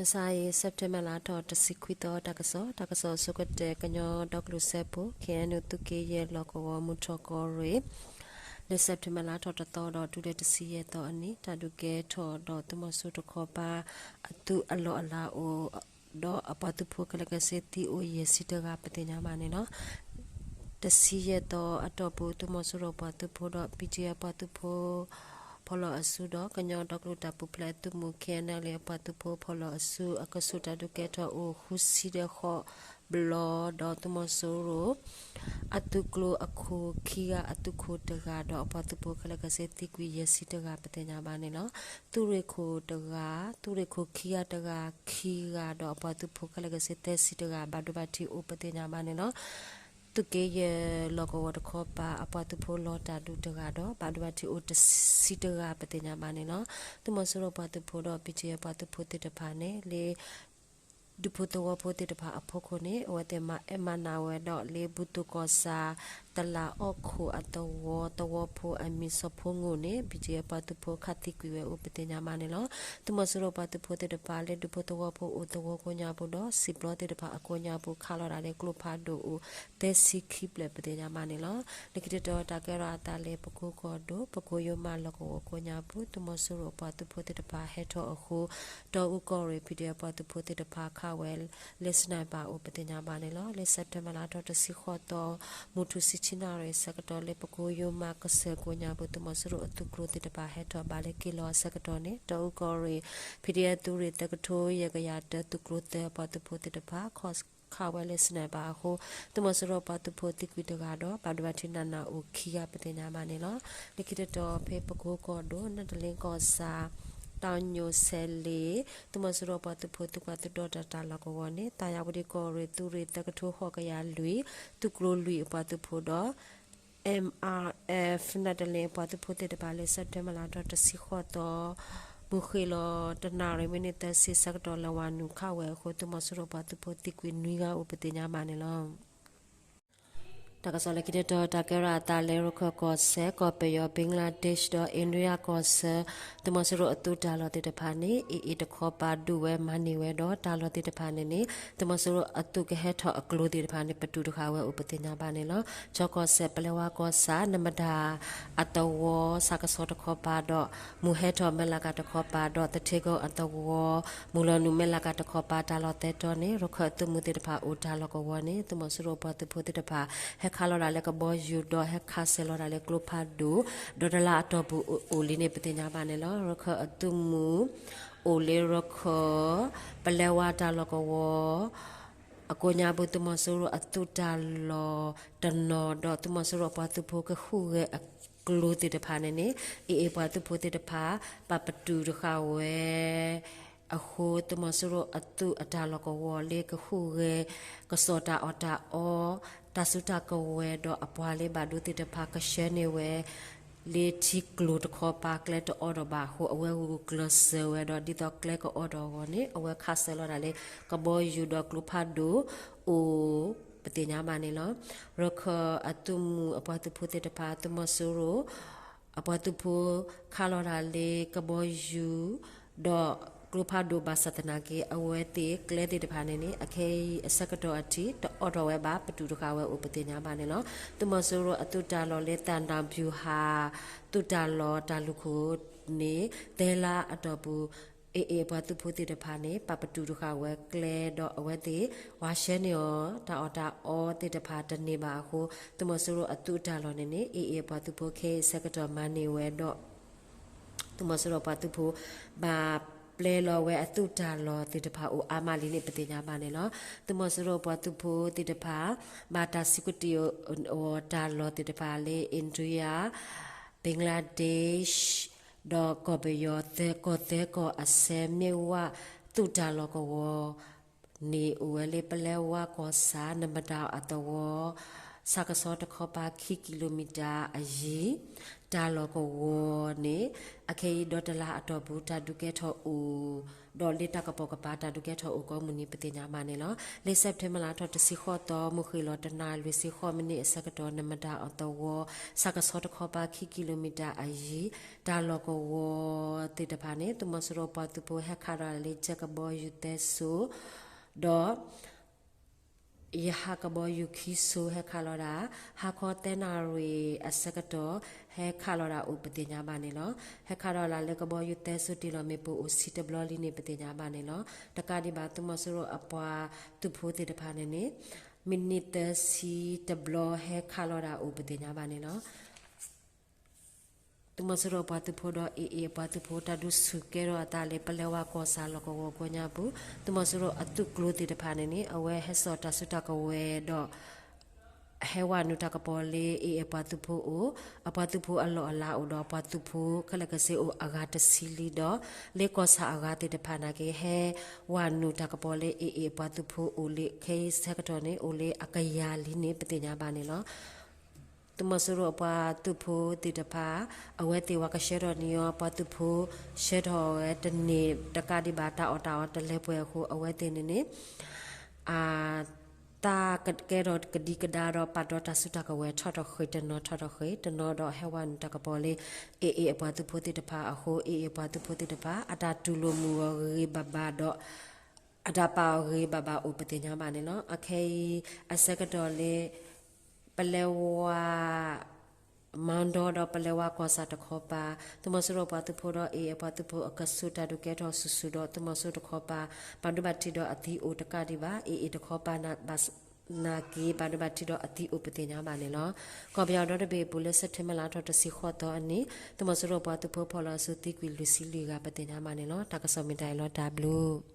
မုၢ်မဆါအံၤ September လါထီၣ်တဆံခွံသီ တၢ်ကစီၣ်, တၢ်ကစီၣ်အဆိကတၢၢ် ကညီဒီကလုာ်စၢဖှိၣ် ခ့ၣ်အဲၣ်ယူၣ် သုးက့ယဲၢ် လီၢ်ကဝီၤ မုၢ်ထီၣ်ကီၢ်ရ့ၣ် လၢ September လါထီၣ်တသီဒီးတုၤလၢတဆံယဲၢ်သီအနံၤ တၢ်ဒုးကဲထီၣ်ဒီးသုးမီၤစိရိၤတခီပၤ အသုးအလီၢ်အလၤအိၣ် ဒီးအပှၤသုးဖိခဲလၢာ်ခဲဆ့သံအိၣ်ယဲၢ်ဆံတဂၤ ပသ့ၣ်ညါဘၣ်န့ၣ်လီၤ. တဆံယဲၢ်သီအတီၢ်ပူၤ သုးမီၤစိရိၤပှၤသုးဖိဒီး ပံၣ်တံၣ်အပှၤသုးဖိ ဖီၣ်လီၤအစုဒီး ကညီဒီကလုာ်တၢ်ပူၤဖျဲးသုးမုၢ် ခ့ၣ်အဲၣ်ယူၣ် အပှၤသုးဖိဖီၣ်လီၤအစု အကဆူးတၢ်ဒုးကဲထီၣ်အိၣ်ဃုဆံဒီးဃိးဘျီ ဒီးသုးမီၤစိရိၤ အသုးကျိၤအခိၣ်ခံဂၤ အသုးခိၣ်တဂၤ ဒီးအပှၤသုးဖိခဲလၢာ်ခဲဆ့သံကွံာ်ယဲၢ်ဆံတဂၤ ပသ့ၣ်ညါဘၣ်န့ၣ်လီၤ. သုးရ့ၣ်ခိၣ်တဂၤ, သုးရ့ၣ်ခိၣ်ခံဂၤတဂၤ ခံဂၤ ဒီးအပှၤသုးဖိခဲလၢာ်ခဲဆ့သၢဆံတဂၤ ဘၣ်ဒိဘၣ်ထံးအိၣ် ပသ့ၣ်ညါဘၣ်န့ၣ်လီၤ. သုးက့ယဲၢ်လီၢ်ကဝီၤတခီပၤ အပှၤသုးဖိလီၤတၢ်ဒုးတဂၤဒီး ဘၣ်ဒိဘၣ်ထံးအိၣ်တဆံတဂၤ ပသ့ၣ်ညါဘၣ်န့ၣ်လီၤ. သုးမီၤစိရိၤပှၤသုးဖိဒီး ပံၣ်တံၣ်အပှၤသုးဖိသ့ၣ်တဖၣ်န့ၣ် လၢ ဒူဖိသဝီဖိသ့ၣ်တဖၣ်အဖီခိၣ်န့ၣ် အဝဲသ့ၣ်မၤအဲၣ်မၤနးဝဲဒီး လၢဘူၣ်သိၣ်ကီၢ်ဆၣ် တလးအီၣ်ခိၣ်အသဝီ သဝီဖိအမံၤစီၤဖိငိၣ်န့ၣ် ပံၣ်တံၣ်အပှၤသုးဖိခးသံကွံာ်ဝဲအိၣ် ပသ့ၣ်ညါဘၣ်န့ၣ်လီၤ. သုးမီၤစိရိၤပှၤသုးဖိသ့ၣ်တဖၣ် လၢဒူဖိသဝီဖိအိၣ်သဝီကိးညါပူၤဒီး စံာ်ပျီသ့ၣ်တဖၣ်အကိးညါပူၤ ခးလီၤဒၣ်လၢကျိဖးဒိၣ်အိၣ် သၢဆံခံဖျၢၣ် ပသ့ၣ်ညါဘၣ်န့ၣ်လီၤ. လၢခံတတီၤ တၢ်ကဲထီၣ်အသးလၢပကိကီၢ်ဒိၣ် ပကိယိမးလီၢ်ကဝီၤကိးညါပူၤ သုးမီၤစိရိၤပှၤသုးဖိသ့ၣ်တဖၣ်ဟဲထီၣ်အဃိ တီအူကီၢ်ရ့ၣ် ပံၣ်တံၣ်အပှၤသုးဖိသ့ၣ်တဖၣ်ခးဝဲလၢ sniper အိၣ် ပသ့ၣ်ညါဘၣ်န့ၣ်လီၤ. လၢ September လါထီၣ်တဆံဃိးသီ မုၢ်ထူၣ်ဆံဆံနၣ်ရံၣ်ဆၢကတီၢ် လၢပကိယိမးကစၢၢ်ကိးညါပူၤ သုးမီၤစိရိၤအသုးကျိၤသ့ၣ်တဖၣ်ဟဲထီၣ်ဘၣ်လၢက့ၤလီၤအဆၢကတီၢ်န့ၣ် တီအူကီၢ်ရ့ၣ် ပံၣ်တံၣ်အသုးရ့ၣ်သၢကထိယဲၢ်ကယၤတၢ သုးကျိၤသၢအပှၤသုးဖိသ့ၣ်တဖၣ် ခးဝဲလၢ sniper အဃိ သုးမီၤစိရိၤပှၤသုးဖိသံကွံာ်တဂၤဒီး ဘၣ်ဒိဘၣ်ထံးနးနးအိၣ်ခံဂၤ ပသ့ၣ်ညါဘၣ်န့ၣ်လီၤ. လၢခံတတီၤ ဖဲပကိကီၢ်ဒိၣ် နတလ့ကီၢ်ဆၣ် တီညိၣ်ဆဲးလ့ၣ် သုးမီၤစိရိၤပှၤသုးဖိသုးကွၢ်သုးဒီတၢ်တၢ်လီၢ်ကဝီၤန့ၣ် သးယၤဝတံၣ်ကီၢ်ရ့ၣ် သုးရ့ၣ်သၢကထိဃိးကယၤလွံၢ် သုးကျိၤလွံၢ်အပှၤသုးဖိဒီး M R F နတလ့ပှၤသုးဖိသ့ၣ်တဖၣ်လၢ September လါထီၣ်တဆံဃိးသီ မုၢ်ဃ့ၢ်လီၤတနၣ်ရံၣ် မံးနံးသၢဆံဆၢကတီၢ် လဲၤဝၤနုာ်ခးဝဲအဃိ သုးမီၤစိရိၤပှၤသုးဖိသံကွံာ်နွံဂၤအိၣ် ပသ့ၣ်ညါဘၣ်န့ၣ်လီၤ. တၢ်ကစီၣ်လၢခံတတီၤ တၢ်ကဲထီၣ်အသးလၢ ရခၢၣ်ကီၢ်စဲၣ် ကီၢ်ပယီၤ ဘ့ကလါဒ့းဒီး အ့ဒြံယါကီၢ်ဆၢ သုးမီၤစိရိၤအသုးတၢ်လီၢ်သ့ၣ်တဖၣ်န့ၣ် အ့ၣ်အ့ၣ်တခီပၤ ဒုးဝဲမၤန့ၢ်ဝဲဒီး တၢ်လီၢ်သ့ၣ်တဖၣ်န့ၣ်န့ၣ် သုးမီၤစိရိၤအသုးကဟဲထီၣ်အကျိၤသ့ၣ်တဖၣ်န့ၣ် ပတုာ်တဃာ်ဝဲအိၣ် ပသ့ၣ်ညါဘၣ်န့ၣ်လီၤ. ခၠီကီၢ်စဲၣ် ပလဲဝါကီၢ်ဆၣ် နမတၤအသဝီ ဆၣ်ကဆီတခီပၤဒီး မုၢ်ဟဲထီၣ်မဲၢ်လးကၤတခီပၤဒီး သထ့ကီၢ်အသဝီ မုၢ်လီၤနုာ်မဲၢ်လးကၤတခီပၤ တၢ်လီၢ်သၢတီၤန့ၣ် ရခၢၣ်အသုးမုၢ်သ့ၣ်တဖၣ်အိၣ်တၢ်လီၢ်ကဝီၤန့ၣ် သုးမီၤစိရိၤပှၤသုးဖိသ့ၣ်တဖၣ် ဟဲခးလီၤဒၣ်လၢကဘီယူၤဒီး ဟဲခးစဲၤလီၤဒၣ်လၢကျိဖးဒိၣ် ဒီးတလါအတီၢ်ပူၤအိၣ်လံန့ၣ် ပသ့ၣ်ညါဘၣ်န့ၣ်လီၤ. ရခၢၣ်အသုးမုၢ် အိၣ်လၢရခၢၣ် ပလဲဝါတၢ်လီၢ်ကဝီၤ အကိးညါပူၤ သုးမီၤစိရိၤအသုးတၢ်လီၢ်တနီၤဒီး သုးမီၤစိရိၤအပှၤသုးဖိကဟုၣ်ဂဲၤအကျိၤသ့ၣ်တဖၣ်န့ၣ်န့ၣ် အ့ၣ်အ့ၣ်ပှၤသုးဖိသ့ၣ်တဖၣ် ပာ်ပတုာ်တဃာ်ဝဲ အဃိ သုးမီၤစိရိၤအသုးအတၢ်လီၢ်ကဝီၤလၢကဟုၣ်ဂဲၤ ကစီၣ်တၢ်အီၣ်တၢ်အီ တၢ်စုတၢ်ကဝဲၤဒီးအပှၤလၢဘၣ်ဒိသ့ၣ်တဖၣ် ကဆှၢန့ၢ်ဝဲ လၢထံကျိတခီပၤ ကျဲတအိးထီၣ်ဘၣ်အဃိ အဝဲဂုာ်ကျဲးစၢးဝဲဒီး ဒ်သိးကျဲကအိးထီၣ်အဂီၢ်န့ၣ် အဝဲခးစဲၤလီၤဒၣ်လၢ ကဘီယူၤဒီးကျိဖးဒိၣ်အိၣ် ပသ့ၣ်ညါဘၣ်န့ၣ်လီၤ. ရခၢၣ်အသုးမုၢ်အပှၤသုးဖိသ့ၣ်တဖၣ် သုးမီၤစိရိၤ အပှၤသုးဖိခးလီၤဒၣ်လၢကဘီယူၤ ဒီးကျိဖးဒိၣ်ဘၣ်ဆၣ်သနာ်က့ အဝဲသ့ၣ်ကျဲသ့ၣ်တဖၣ်န့ၣ်န့ၣ် အခဲအံၤအဆၢကတီၢ်အထံး တအိးထီၣ်ဝဲဘၣ် ပတုာ်တဃာ်ဝဲအိၣ် ပသ့ၣ်ညါဘၣ်န့ၣ်လီၤ. သုးမီၤစိရိၤအသုးတၢ်လီၢ်လၢ သန္တာဗျူဟာ သုးတၢ်လီၢ်တၢ်လုၢ်ခိၣ်န့ၣ် သၢလါအတီၢ်ပူၤ အ့ၣ်အ့ၣ်အပှၤသုးဖိသ့ၣ်တဖၣ်န့ၣ် ပာ်ပတုာ်တဃာ်ဝဲကျဲဒီး အဝဲသ့ၣ်ဝဲဆှၢန့ၢ်အီၤ တၢ်အီၣ်တၢ်အီသ့ၣ်တဖၣ်တန့ၢ်ဘၣ်အဃိ သုးမီၤစိရိၤအသုးတၢ်လီၢ်န့ၣ်န့ၣ် အ့ၣ်အ့ၣ်အပှၤသုးဖိခဲအံၤ ဆၢကတီၢ်မၤန့ၢ်ဝဲဒီး သုးမီၤစိရိၤပှၤသုးဖိ ဘၣ်ပျဲလီၤဝဲအသုးတၢ်လီၢ်သ့ၣ်တဖၣ်အိၣ်အါမးလံန့ၣ် ပသ့ၣ်ညါဘၣ်န့ၣ်လီၤ. သုးမီၤစိရိၤပှၤသုးဖိသ့ၣ်တဖၣ် ဘၣ်တၢ်စံးကတံၢ်အီၤတၢ်လီၢ်သ့ၣ်တဖၣ်လၢ အ့ဒြံယါ ဘ့ကလါဒ့း ဒီးကီၢ်ပယီၤ သၢကီၢ်သၢကီၢ်အစဲး မ့ၢ်ဝၣ်သုးတၢ်လီၢ်ကဝီၤန့ၣ် အိၣ်ဝဲလၢပလဲဝါကီၢ်ဆၣ် နမတၤအသဝီ စးကဆီတခီပၤခံကံလိမံတၢ်အယံၤ တၢ်လီၢ်ကဝီၤန့ၣ် အခဲအံၤဒီတလါအတီၢ်ပူၤ တၢ်ဒုးကဲထီၣ်အိၣ် ဒီးလၢတၢ်ကပိာ်ကပၤတၢ်ဒုးကဲထီၣ်အိၣ်ကိးမုၢ်နံၤပသ့ၣ်ညါဘၣ်န့ၣ်လီၤ. လၢစဲးပထ့ဘၢၣ်လါထီၣ်တဆံဃိးသီ မုၢ်ဃ့ၢ်လီၤတနၣ်ရံၣ်လွံၢ်ဆံဃိးမံးနံးအဆၢကတီၢ် နမတၢ်အသဝီ စးကဆီတခီပၤခံကံလိမံတၢ်အယံၤ တၢ်လီၢ်ကဝီၤသ့ၣ်တဖၣ်န့ၣ် သုးမီၤစိရိၤပှၤသုးဖိဟဲခးဒီးလၢ ကၠဲးကဘီယူၤသၢစိၤ ဒီး ရဟတ်ကဘီယူၤခံစိၤဟဲခးလီၤဒၣ် ဟါခီသၢနၣ်ရံၣ်အဆၢကတီၢ် ဟဲခးလီၤဒၣ်အိၣ်ပသ့ၣ်ညါဘၣ်န့ၣ်လီၤ. ဟဲခးဒီးလၢကဘီယူၤသၢစိၤတ့ၢ်လီၤမ့ၣ်ပိၢ်အိၣ်ဆံတဘျီလံန့ၣ် ပသ့ၣ်ညါဘၣ်န့ၣ်လီၤ. တကးဒံးဘၣ် သုးမီၤစိရိၤအပှၤသုးဖိသ့ၣ်တဖၣ်န့ၣ်န့ၣ် မံးနံးသၢဆံတဘျီဟဲခးလီၤဒၣ်အိၣ်ပသ့ၣ်ညါဘၣ်န့ၣ်လီၤ. သုးမီၤစိရိၤအပှၤသုးဖိဒီး AA အပှၤသုးဖိ တၢ်ဒုးဆူၣ်ကဲထီၣ်အသးလၢ ပလဲဝါကီၢ်ဆၣ်လီၢ်ကဝီၤကိးညါပူၤ သုးမီၤစိရိၤအသုးကျိၤသ့ၣ်တဖၣ်န့ၣ်န့ၣ် အဝဲဟဲစိာ်တၢ်စုတၢ်ကဝဲၤဒီး ဟဲဝဲနုာ်တၢ်ကပီၤလၢ AA အပှၤသုးဖိအိၣ် အပှၤသုးဖိအလီၢ်အလၤအိၣ်ဒီး အပှၤသုးဖိခဲလၢာ်ခဲဆ့အိၣ်အဂၤတဆံလံဒီး လၢကီၢ်ဆၣ်အဂၤသ့ၣ်တဖၣ်နာ်က့ ဟဲဝဲနုာ်တၢ်ကပီၤလၢ AA အပှၤသုးဖိအိၣ်လၢ ခဲအံၤဆၢကတီၢ်န့ၣ် အိၣ်လၢအကယၤလံန့ၣ် ပသ့ၣ်ညါဘၣ်န့ၣ်လီၤ. သုးမီၤစိရိၤအပှၤသုးဖိသ့ၣ်တဖၣ် အဝဲသ့ၣ်ဝဲကဆှၢထီၣ်န့ၢ်အီၤ ပှၤသုးဖိဆှၢထီၣ်ဝဲတန့ၢ် တကးဒံးဘၣ် တၢ်အီၣ်တၢ်အီတလဲၤပှဲၤအဃိ အဝဲသ့ၣ်န့ၣ်န့ၣ် အ တၢ်ကဲထီၣ်ကဒံကဒါဒီး ပာ်ဒီးတၢ်စုတၢ်ကဝဲၤထီၣ်ထီၣ်ဃ့ၢ်တနီၤထီၣ်ထီၣ်ဃ့ၢ်တနီၤဒီး ဟဲဝဲနုာ်တၢ်ကပီၤလၢ AA အပှၤသုးဖိသ့ၣ်တဖၣ်အဃိ AA အပှၤသုးဖိသ့ၣ်တဖၣ် အတၢ်တူၢ်လိာ်မုာ်အီၤဂ့ၤဂ့ၤဘၣ်ဘၣ်ဒီး အတၢ်ပာ်အီၤဂ့ၤဘၣ်ဘၣ်အိၣ်ပသ့ၣ်ညါဘၣ်န့ၣ်လီၤ. အခဲအံၤအဆၢကတီၢ်လၢ ပလဲဝါ မီဒီဒီးပလဲဝါကီၢ်ဆၣ်တခီပၤ သုးမီၤစိရိၤပှၤသုးဖိဒီး AA အပှၤသုးဖိအကဆူး တၢ်ဒုးကဲထီၣ်ဆူၣ်ဆူၣ်ဒီး သုးမီၤစိရိၤတခီပၤ ဘၣ်ဒိဘၣ်ထံးဒီးအသံအိၣ်တကးဒံးဘၣ် AA တခီပၤ ဘၣ်နာ်က့ ဘၣ်ဒိဘၣ်ထံးဒီးအသံအိၣ်ပသ့ၣ်ညါဘၣ်န့ၣ်လီၤ. ကီၢ်ပယီၤဒီတဘ့ၣ်အပူၤ လၢစဲးပထ့ဘၢၣ်လါထီၣ်တဆံဃိးသီအနံၤ သုးမီၤစိရိၤပှၤသုးဖိဖီၣ်လီၤအစုသံကွံာ်လွံၢ်ဆံလွံၢ်ဂၤပသ့ၣ်ညါဘၣ်န့ၣ်လီၤ. တၢ်ကစီၣ်မ့ၢ်တၢ်အံၤလီၤ တၢ်ဘျုး